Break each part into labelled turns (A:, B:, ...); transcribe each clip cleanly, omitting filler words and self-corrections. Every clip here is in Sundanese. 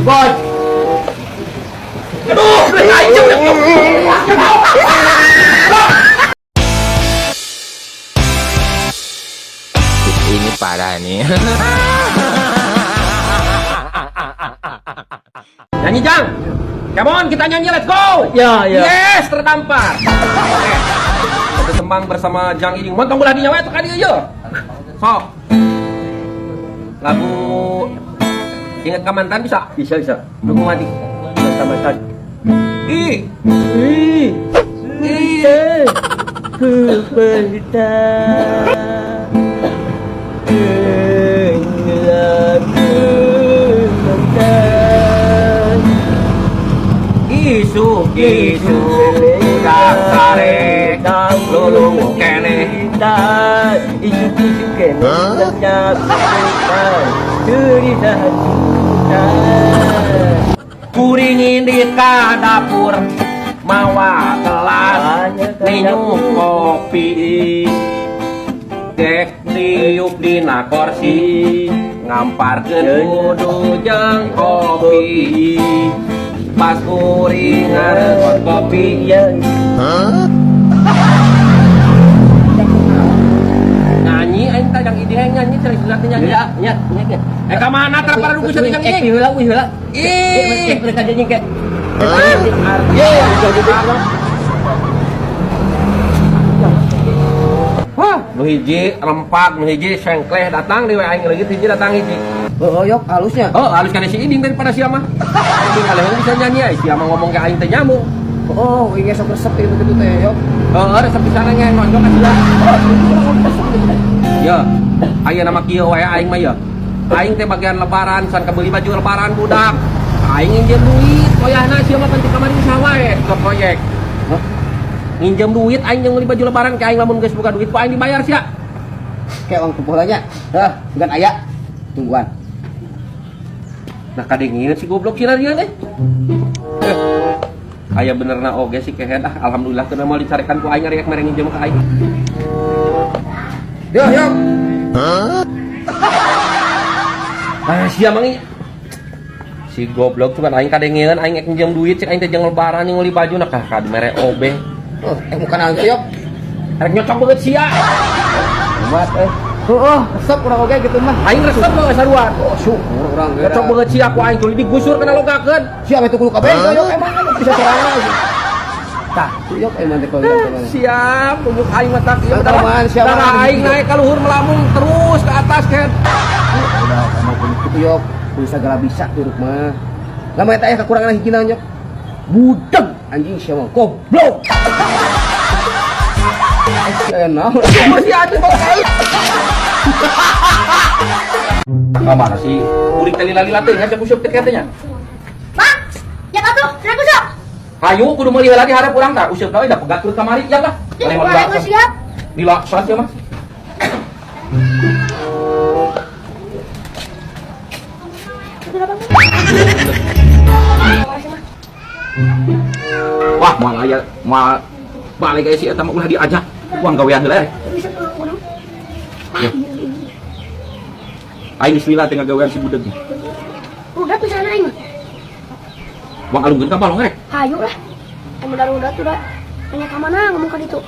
A: God.
B: Aduh, aing.
C: Ini parah nih.
B: Nyanyi, Jang. Come on, kita nyanyi, let's go.
A: Ya, ya.
B: Yes, terdampar. Oke. Satu tembang bersama Jang Iding. Montong belah dinya we tuh ka dieu ye. Sok. Lagu Ingat ka Mantan bisa?
A: Bisa, bisa.
B: Dukung mati.
A: Mantan mantan.
B: Ih,
A: Ih,
B: ih.
A: Ku berita lagu mantan.
B: Isuk isuk udah sare lulungu keneh.
A: Isuk isuk keneh lenyap cerita juta.
B: Kuring indit ka dapur mawa gelas ninyu kopi, dek diuk dina korsi ngamparkeun kudu jeung kopi. Pas kuring ngaregot kopi,
A: Ya.
B: Nyanyi aing teh, Jang Iding, aing nyanyi serius nyanyi.
A: Ya, ya, ya.
B: Eh, ka mana terpara duku sia, Jang Iding?
A: Heula, heula.
B: Ih.
A: Mereka nyanyi kayak.
B: Ya, wah, nu hiji rempak, nu hiji sengkleh datang di aing leungit hiji datang hiji.
A: Oh, yok halusnya.
B: Oh, halus kana si Iding daripada sia mah. Iding kaleuheung bisa nyanyi ai, sia mah ngomong ke aing teh nyamuk.
A: Oh, ini sok resep itu gitu teh, yok.
B: Heeh, resep pisan nya nonjok ka sia. Ya, aya nama kieu wae aing mah ya. Aing teh bagian lebaran san kabeli baju lebaran budak. Aing nginjem duit, koyahna sia mah penting kamari usaha wae ke proyek.
A: Hah?
B: Nginjem duit aing yang beli baju lebaran ke aing, lamun geus buka duit ku aing dibayar sia.
A: Kayak orang kumpul aja. Hah, bukan aya. Tungguan.
B: Nah, kadengin si goblok si dia teh. Eh, aya benerna oge si kehed ah, alhamdulillah teu moal dicarekan ku aing arek mere nginjem ka aing.
A: Yo, yok.
B: Ah, sia mang si goblok tuh kan aing kadengeun aing ek nginjem duit cek aing teh jeung lebaran jeung meuli baju, nah kah mere obeh.
A: Oh, muka naon tuh, yok?
B: Arek nyocok banget sia.
A: Umat eh. Oh, resep urang oge gitu mah.
B: Aing resep banget sarua.
A: Oh, syukur urang ge.
B: Nyocok banget sia ku aing tuluy digusur kana logakeun.
A: Siapa itu kudu kabeh yok emang kan bisa sorangan. Tah, yok emang teh kalau gitu.
B: Siap, tunjuk aing mah tak ieu.
A: Teman, siapa?
B: Darah aing naik ka luhur melambung terus ke atas kan.
A: Udah sama kudu kitu yok, kudu segala bisa hirup mah. Lama eta aya kekurangan hiji naon, yok? Budeg anjing sia mah goblok. Eh, naon?
B: Masih ada kok aing. Ka mana sih? Kuring teh lila-lila teh ngajak useup teh katanya.
D: Bang, ya atuh, kenapa sok?
B: Hayu kudu meuli heula di hareup urang tah useup we da pegat turut kamari ya lah.
D: Ih, urang geus siap.
B: Lila salat ya mah.
D: Kenapa, Bang?
B: Wah, moal aya moal balik aya si eta mah ulah diajak. Uang gawean heula.
D: Bisa tolong urang.
B: Ya. Aing geus lila teh ngagawean si budeg.
D: Udah tuh sana aing mah.
B: Uang alungkeun ka balong rek.
D: Hayu lah. Kamu udah tuh dah. Nanya ka mana ngomong ka ditu.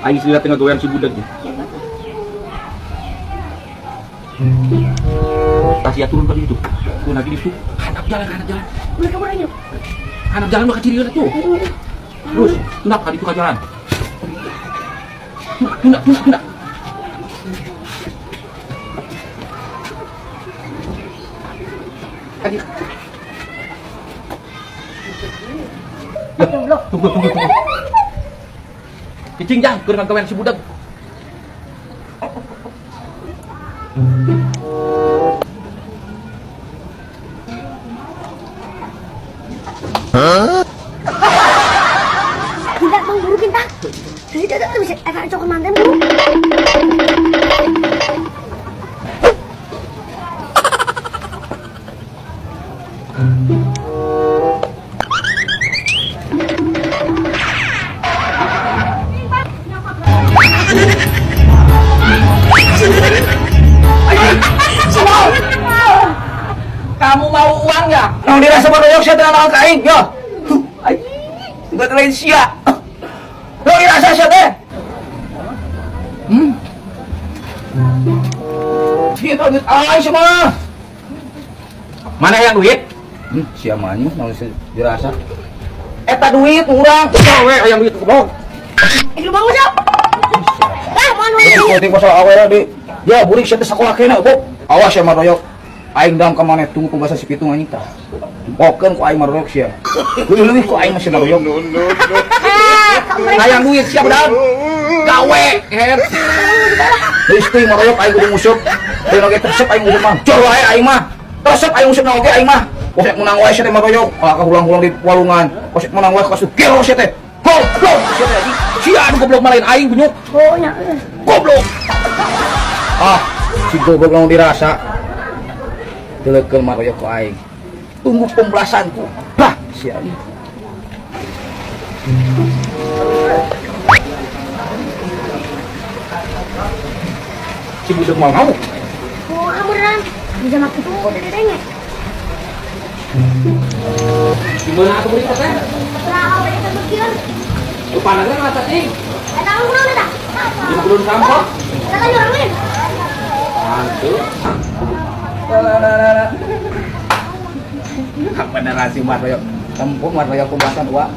B: Aing geus lila teh ngagawean si budeg.
D: Ya, Bang.
B: Tah sia turun ka ditu. Turun lagi ditu. Handap jalan, handap jalan.
D: Udah kamu aja.
B: Handap jalan mah ka cirian tuh. Terus, tundak ka ditu ka jalan. Tundak, tundak, tundak. Ka ditu. Ya, tunggu, tunggu, tunggu. Cicing jang, keur ngagawean si budak.
D: Tidak, Bang, burukin tak. Jadi tidak bisa efek coklat mantan, Bu.
B: ya.
A: Nang dirasa maroyok sia teh naon ka aing, yo. Huh, anjing. Buat lain sia. Nang dirasa sia teh. Hmm. Sia teh duit aing sia mah.
B: Mana yang duit?
A: Hmm, sia mah anjing naon dirasa. Eta duit urang.
B: Gawe hayang duit goblok.
D: Eh, lu bangun, Sob. Ah, mau
A: Jadi penting pasal awe di. Ya burik sia teh sakola kena, Bob. Awas sia maroyok. Aing dang ka maneh tunggu pembahasan si pitung anjing tah. Okeun ku aing maroyok sia. Leuwih-leuwih ku aing mah sia maroyok.
B: Hayang duit siap dan. Gawe, her.
A: Geus teuing maroyok aing kudu nguseup. Teu oge resep aing nguseup mah. Jor wae aing mah. Resep aing nguseup na oge aing mah. Kosek menang wae sia teh maroyok. Kalah ka hulang-hulang di walungan. Kosek menang wae kosek gelo sia teh. Goblok sia teh anjing.
B: Sia anu goblok malain aing bunyuk.
D: Oh, nya.
B: Goblok.
A: Ah, si goblok lamun dirasa. Teulekeun maroyok ku aing. Tunggu pembalasanku. Bah, sia anjing.
B: Si budak mau ngamuk.
D: Oh, amuran. Bisa makan tuh udah denge.
B: Gimana aku beri teh?
D: Setelah awal kita berkian.
B: Lupa nagre ngerasa ting.
D: Eta kamu kunaon eta?
B: Di belum sampah.
D: Eta kan orang lain.
B: Mantu.
A: Apa narasi maroyok? Tempung maroyok pembahasan wa.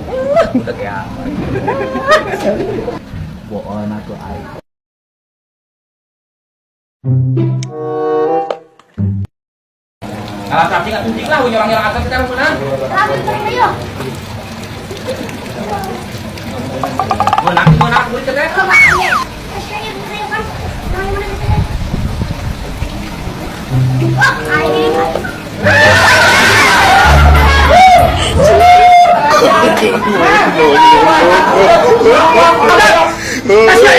A: Udah kayak apa? Bohong aku aing.
B: Kalah cacing atuh cing lah nyerang-nyerang atas sekarang menang.
D: Tapi terus ayo.
B: Menang menang beri teh.
D: Kalau Pak Anye. Saya saya kan. Nang mana kita? Oh, aing.
B: Asia